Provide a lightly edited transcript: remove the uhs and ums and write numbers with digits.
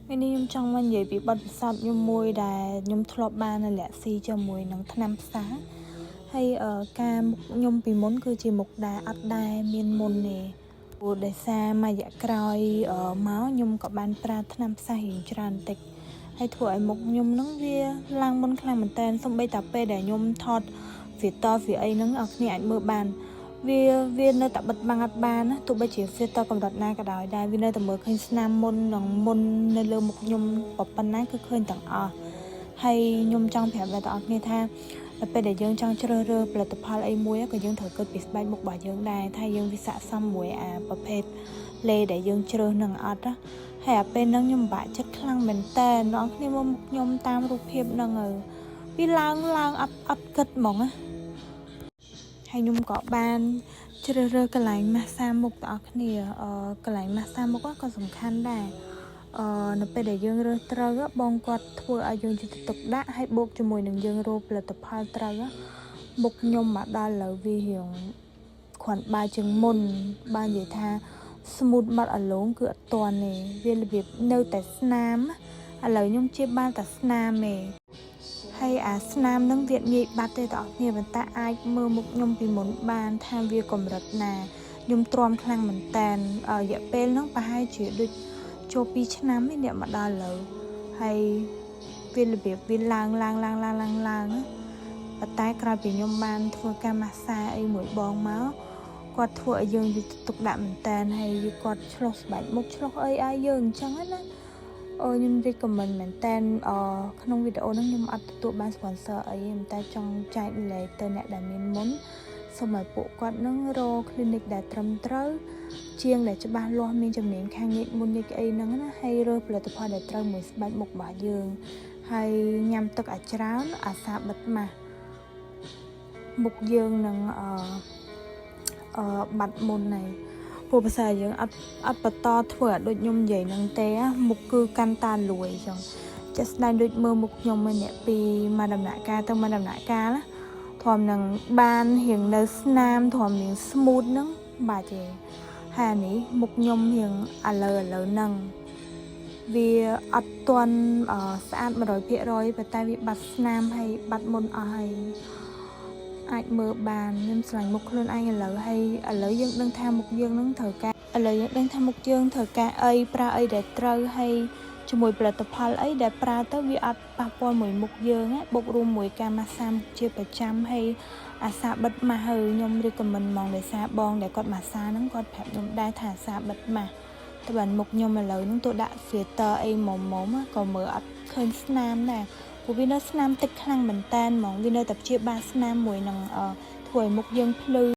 ថ្ងៃនេះខ្ញុំចង់មកនិយាយពីបទពិសោធន៍ខ្ញុំមួយដែលខ្ញុំធ្លាប់បាននៅលាក់ស៊ីជាមួយនឹងថ្នាំផ្សាហើយការមុខខ្ញុំពីមុនគឺជាមុខដែលអត់ដែលមានមុនទេព្រោះដោយសារមួយរយៈក្រោយមកខ្ញុំក៏បានប្រើថ្នាំផ្សះរៀងច្រើនបន្តិចហើយធ្វើឲ្យមុខខ្ញុំហ្នឹងវាឡើងមុនខ្លាំងមែនតើសូម្បីតែពេលដែលខ្ញុំថត filter វាអីហ្នឹងអ្នកគ្នាអាចមើលបានវានៅតែបិទបាំងអត់បានណាទោះបីជា filter កម្រិតណាក៏ដោយដែរវានៅតែមើលឃើញស្នាមមុននិងមុននៅលើមុខខ្ញុំប៉ុណ្ណាគឺឃើញទាំងអស់ហើយខ្ញុំចង់ប្រាប់ដល់អ្នកគ្នាថាដល់ពេលដែលយើងចង់ជ្រើសរើសផលិតផលអីមួយក៏យើងត្រូវគិតពីស្បែកមុខរបស់យើងដែរថាយើងវាស័ក្តិសមមួយអាប្រភេទលេដែលយើងជ្រើសនឹងអត់ណាហើយអាពេលហ្នឹងខ្ញុំពិបាកចិត្តខ្លាំងមែនតើអ្នកគ្នាមើលមុខខ្ញុំតាមរូបភាពហ្នឹងទៅវាឡើងឡើងអត់អត់គិតហ្មងណាហើយខ្ញុំក៏បានជ្រើសរើសកន្លែងម៉ាស្សាមុខទាំងអស់គ្នាអឺកន្លែងម៉ាស្សាមុខក៏សំខាន់ដែរអឺនៅពេលដែលយើងរើសត្រូវបងគាត់ធ្វើឲ្យយើងចិត្តទុកដាក់ហើយបូកជាមួយនឹងយើងរកផលិតផលត្រូវមុខខ្ញុំមកដល់ឥឡូវវារៀងគ្រាន់បើជាងមុនបាននិយាយថា smooth បាត់អាឡងគឺអត់ទាន់ទេវារបៀបនៅតែស្នាមឥឡូវខ្ញុំជាបានតែស្នាមទេហើយអាស្នាមនឹងវាងាយបាត់ទេបងប្អូនប៉ុន្តែអាចមើលមុខខ្ញុំពីមុនបានថាវាកម្រិតណាខ្ញុំទ្រាំខ្លាំងមែនតែនរយៈពេលហ្នឹងប្រហែលជាដូចចូល2ឆ្នាំឯនេះមកដល់ឥឡូវហើយវារបៀបវាឡើងឡើងឡើងឡើងឡើងឡើងប៉ុន្តែក្រោយពីខ្ញុំបានធ្វើការម៉ាស្សាអីមួយបងមកគាត់ធ្វើឲ្យយើងយកទុកដាក់មែនតែនហើយគាត់ឆ្លោះស្បែកមុខឆ្លោះអីឲ្យយើងអញ្ចឹងណាអឺខ្ញុំ recommend មែនតែនអឺក្នុងវីដេអូហ្នឹងខ្ញុំអត់ទទួលបាន sponsor អីទេតែចង់ចែករំលែកទៅអ្នកដែលមានមុនសូមឲ្យពួកគាត់នឹងរក clinic ដែលត្រឹមត្រូវជាងដែលច្បាស់លាស់មានជំនាញខាងញែកមុនញែកអីហ្នឹងណាហើយរើសផលិតផលដែលត្រូវមួយស្បែកមុខរបស់យើងហើយញ៉ាំទឹកឲ្យច្រើនអាសាបិទម៉ាស់មុខយើងនឹងអឺអឺបាត់មុនហើយព្រោះភាសាយើងអត់អត់បន្តធ្វើឲ្យដូចខ្ញុំនិយាយហ្នឹងទេមុខគឺកាន់តាលួយអញ្ចឹងចេះស្ដែងដូចមើលមុខខ្ញុំឯនេះពីមួយដំណាក់កាលទៅមួយដំណាក់កាលណាធំនឹងបានរៀងនៅស្នាមធំនឹង smooth ហ្នឹងបាច់ទេហើយអានេះមុខខ្ញុំរៀងឥឡូវឥឡូវហ្នឹងវាអត់ទាន់ស្អាត100%ប៉ុន្តែវាបាត់ស្នាមហើយបាត់មុនអស់ហើយអាចមើលបានខ្ញុំស្រឡាញ់មុខខ្លួនឯងឥឡូវហើយឥឡូវយើងដឹងថាមុខយើងនឹងត្រូវការឥឡូវយើងដឹងថាមុខយើងត្រូវការអីប្រើអីដែលត្រូវហើយជាមួយផលិតផលអីដែលប្រើទៅវាអត់ប៉ះពាល់មួយមុខយើងបូករួមមួយការម៉ាស្សាមុខជាប្រចាំហើយអាសាបិទម៉ាស់ហើយខ្ញុំ recommend ហ្មងដោយសារបងដែលគាត់ម៉ាស្សាហ្នឹងគាត់ប្រាប់ខ្ញុំដែរថាអាសាបិទម៉ាស់តែបានមុខខ្ញុំឥឡូវហ្នឹងទោះដាក់ filter អីមុំមុំក៏មើលអត់ឃើញស្នាមដែរព្រោះវានៅស្នាមតិចខ្លាំងមែនតែនហ្មងវានៅតែព្យាបាលស្នាមមួយនឹងធ្វើឲ្យមុខយើងភ្លឺ។